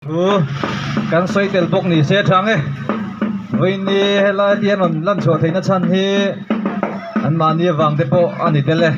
Thu kan sawi tel bawk ni se thang e. Vawiini helai te hian rawn lan chhuah theihna chhan hi anmahni avang te pawh a ni tel e.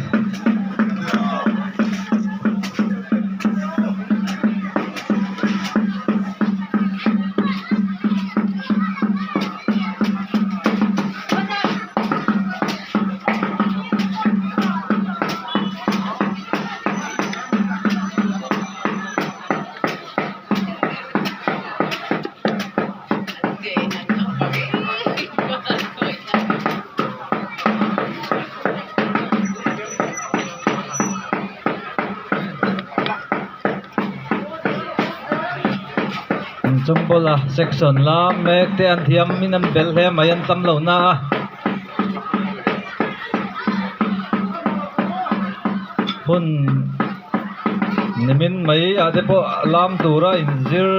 Chawngbola section la mek te an thiam in an bel hle mai an tam lo na a. Hun nimin mai ah te pawh lam tura inzir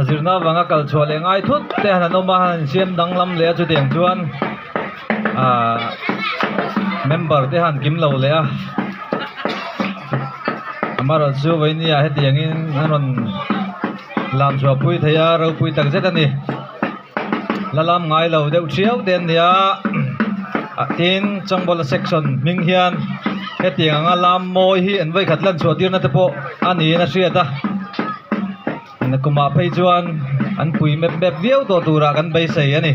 zirna avanga kal chhuah leh ngai thut te han an awm a han insiam danglam leh a chutiang chuan ahh member te han kim lo leh a amaherawhchu vawinia hetiangin an rawn lam chhuah pui thei a ropui tak zet a ni. La lam ngai lo deuh thiau te an nia tin Chawngbawla section hming hian hetiang anga lam mawi hi an vawikhat lan chhuah tirna te pawh a niin a hriat a nakumah phei chuan an pui mep mep viau tawh turah kan beisei a ni.